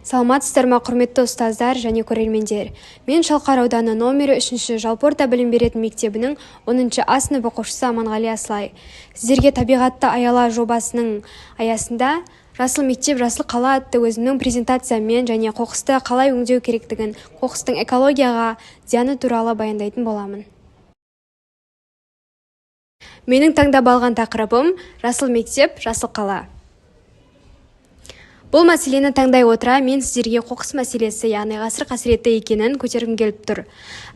Саламатсыздар ма, құрметті ұстаздар және көрермендер! Мен Шалқар ауданы номері 3-ші жалпы орта білім беретін мектебінің 10 А сынып оқушысы Аманғали Асылай. Сіздерге «Табиғатты аяла» жобасының аясында «Жасыл мектеп, жасыл қала» атты өзімнің презентацияммен және қоқысты қалай өңдеу керектігін, қоқыстың экологияға зияны туралы баяндайтын боламын. Менің таңдап алған тақырыбым: «Жасыл мектеп, жасыл қала». Бұл мәселені таңдай отыра, мен сіздерге қоқыс мәселесі, яғни ғасыр қасіреті екенін көтергім келіп тұр.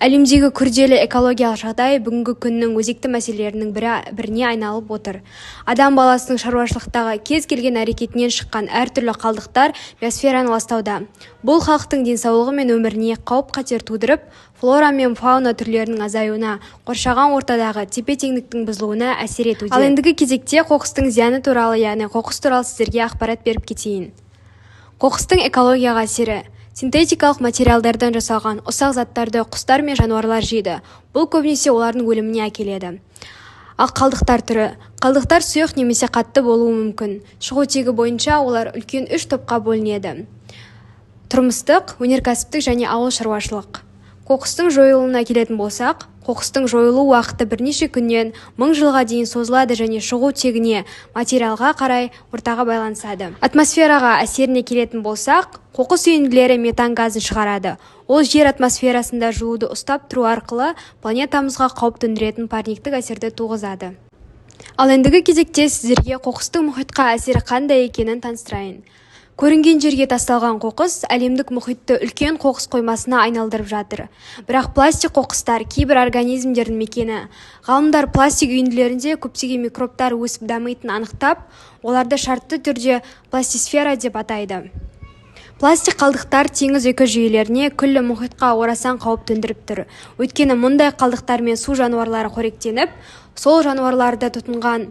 Әлемдегі күрделі экологиялық жағдай бүгінгі күннің өзекті мәселелерінің біріне айналып отыр. Адам баласының шаруашылықтағы кез келген әрекетінен шыққан әртүрлі қалдықтар биосфераны ластауда. Бұл халықтың денсаулығы мен өміріне қауіп-қатер тудырып, флора мен фауна түрлерінің азаюына, қоршаған ортадағы тепе-теңдіктің бұзылуына әсер етуде. Ал ендігі кезекте қоқыстың зияны туралы, яғни қоқыс туралы сіздерге ақпарат беріп кетейін. Қоқыстың экологияға әсері. Синтетикалық материалдардан жасалған ұсақ заттарды құстар мен жануарлар жейді. Бұл көбінесе олардың өліміне әкеледі. Ал қалдықтар түрі. Қалдықтар сұйық немесе қатты болуы мүмкін. Шығу тегі бойынша олар үлкен үш топқа бөлінеді: тұрмыстық, өнеркәсіптік және ауыл шаруашылық. Қоқыстың жойылуына келетін болсақ, қоқыстың жойылу уақыты бірнеше күннен мың жылға дейін созылады және шығу тегіне, материалға қарай, ортаға байланысады. Атмосфераға әсеріне келетін болсақ, қоқыс үйінділері метан газын шығарады. Ол жер атмосферасында жылуды ұстап тұру арқылы планетамызға қауіп төндіретін парниктік әсерді туғызады. Ал ендігі кезекте сіздерге қоқыстың мұхитқа әсері қандай екенін таныстырайын. Көрінген жерге тасталған қоқыс әлемдік мұхитты үлкен қоқыс қоймасына айналдырып жатыр. Бірақ пластик қоқыстар кейбір организмдердің мекені. Ғалымдар пластик үйінділерінде көптеген микробтар өсіп дамитынын анықтап, оларды шартты түрде пластисфера деп атайды. Пластик қалдықтар теңіз экожүйелеріне, күллі мұхитқа орасан қауіп төндіріп тұр. Өйткені мұндай қалдықтармен су жануарлары қоректеніп, сол жануарларды тұтынған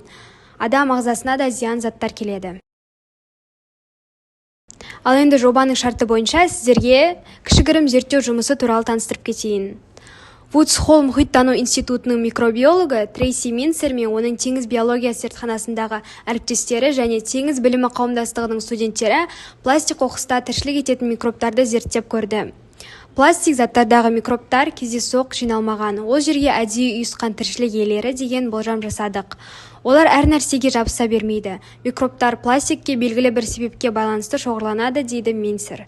адам ағзасына да зиян заттар келеді. Ал енді жобаның шарты бойынша сіздерге кішігірім зерттеу жұмысы туралы таныстырып кетейін. Вудс Холл мұхиттану институтының микробиологы Трейси Минсер мен оның теңіз биологиясы зертханасындағы әріптестері және Теңіз білімі қауымдастығының студенттері пластик қоқыста тіршілік ететін микробтарды зерттеп көрді. Пластик заттардағы микробтар кездейсоқ жиналмаған, ол жерге әдейі ұйысқан тіршілік иелері деген болжам жасадық. Олар әр нәрсеге жабыса бермейді. Микробтар пластикке белгілі бір себепке байланысты шоғырланады, дейді Минсер.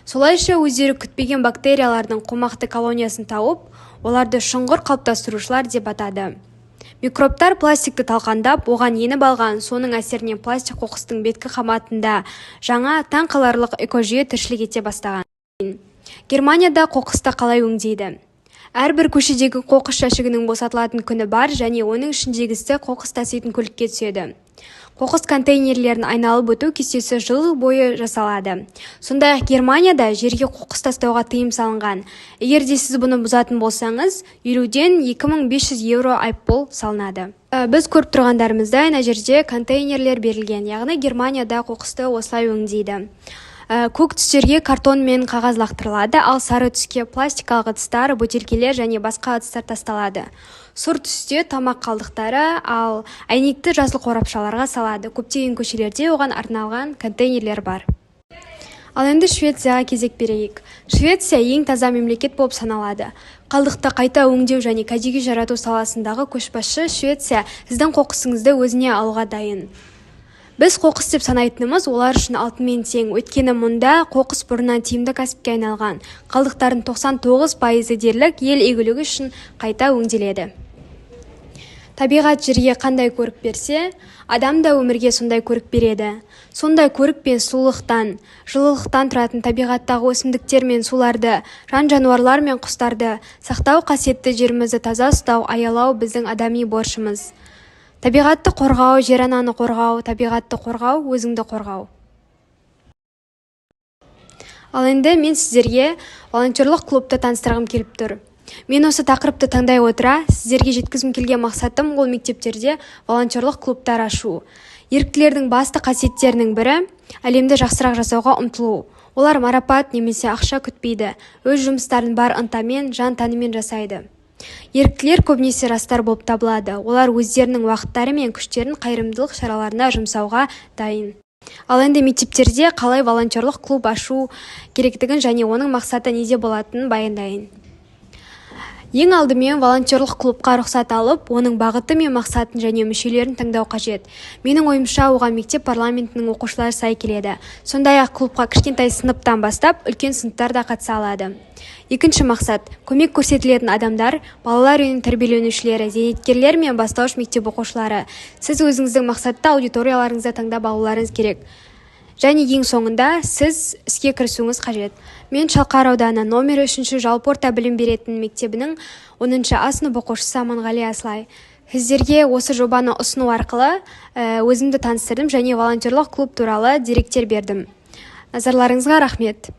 Солайша өздері күтпеген бактериялардың қомақты колониясын тауып, оларды шұңғыр қалыптастырушылар деп атады. Микробтар пластикті талқандап, оған еніп алған. Соның әсерінен пластик қоқыстың беткі қабатында жаңа, таң қаларлық экожүйе тіршілік ете бастаған. Германияда қоқысты қалай өңдейді? Әрбір көшедегі қоқыс жәшігінің босатылатын күні бар және оның ішіндегісі қоқыс таситын көлікке түседі. Қоқыс контейнерлерін айналып өту кестесі жыл бойы жасалады. Сондай-ақ Германияда жерге қоқыс тастауға тыйым салынған. Егер де сіз бұны бұзатын болсаңыз, 50-ден 2500 евро айыппұл салынады. Біз көріп тұрғандарымыздай, мына жерде контейнерлер берілген, яғни Германияда қоқысты осылай өңдейді. Көк түстерге картон мен қағаз лақтырылады, ал сары түске пластикалық ыдыстар, бөтелкелер және басқа ыдыстар тасталады. Сұр түсте тамақ қалдықтары, ал әйнекті жасыл қорапшаларға салады. Көптеген көшелерде оған арналған контейнерлер бар. Ал енді Швецияға кезек берейік. Швеция ең таза мемлекет болып саналады. Қалдықты қайта өңдеу және кәдеге жарату саласындағы көшбасшы Швеция сіздің қоқысыңызды өзіне алуға дайын. Біз қоқыс деп санайтынымыз олар үшін алтынмен тең, өйткені мұнда қоқыс бұрыннан тиімді кәсіпке айналған. Қалдықтардың 99%-ы дерлік ел игілігі үшін қайта өңделеді. Табиғат жерге қандай көрік берсе, адам да өмірге сондай көрік береді. Сондай көрік пен сұлулықтан, жылылықтан тұратын табиғаттағы өсімдіктер мен суларды, жан-жануарлар мен құстарды сақтау, қасиетті жерімізді таза ұстау, аялау біздің адами борышымыз. Табиғатты қорғау – жер-ананы қорғау, табиғатты қорғау – өзіңді қорғау. Ал енді мен сіздерге волонтерлық клубты таныстырғым келіп тұр. Мен осы тақырыпты таңдай отыра, сіздерге жеткізгім келген мақсатым – ол мектептерде волонтерлық клубтар ашу. Еріктілердің басты қасиеттерінің бірі – әлемді жақсырақ жасауға ұмтылу. Олар марапат немесе ақша күтпейді, өз жұмыстарын бар ынтамен, жан тәнімен жасайды. Еріктілер көбінесе жастар болып табылады. Олар өздерінің уақыттары мен күштерін қайырымдылық шараларына жұмсауға дайын. Ал енді мектептерде қалай волонтерлық клуб ашу керектігін және оның мақсаты неде болатынын баяндайын. Ең алдымен волонтерлық клубқа рұқсат алып, оның бағыты мен мақсатын және мүшелерін таңдау қажет. Менің ойымша, оған мектеп парламентінің оқушылары сай келеді. Сондай-ақ клубқа кішкентай сыныптан бастап үлкен сыныптар да қатыса алады. Екінші мақсат: көмек көрсетілетін адамдар — балалар үйінің тәрбиеленушілері, зейнеткерлер мен бастауыш мектеп оқушылары. Сіз өзіңіздің мақсатты аудиторияларыңызды таңдап алуларыңыз керек. Және ең соңында сіз іске кірісуіңіз қажет. Мен, Шалқар ауданы номері 3 жалпы орта білім беретін мектебінің 10 А сынып оқушысы Аманғали Асылай, сіздерге осы жобаны ұсыну арқылы өзімді таныстырдым және волонтерлық клуб туралы деректер бердім. Назарларыңызға рахмет.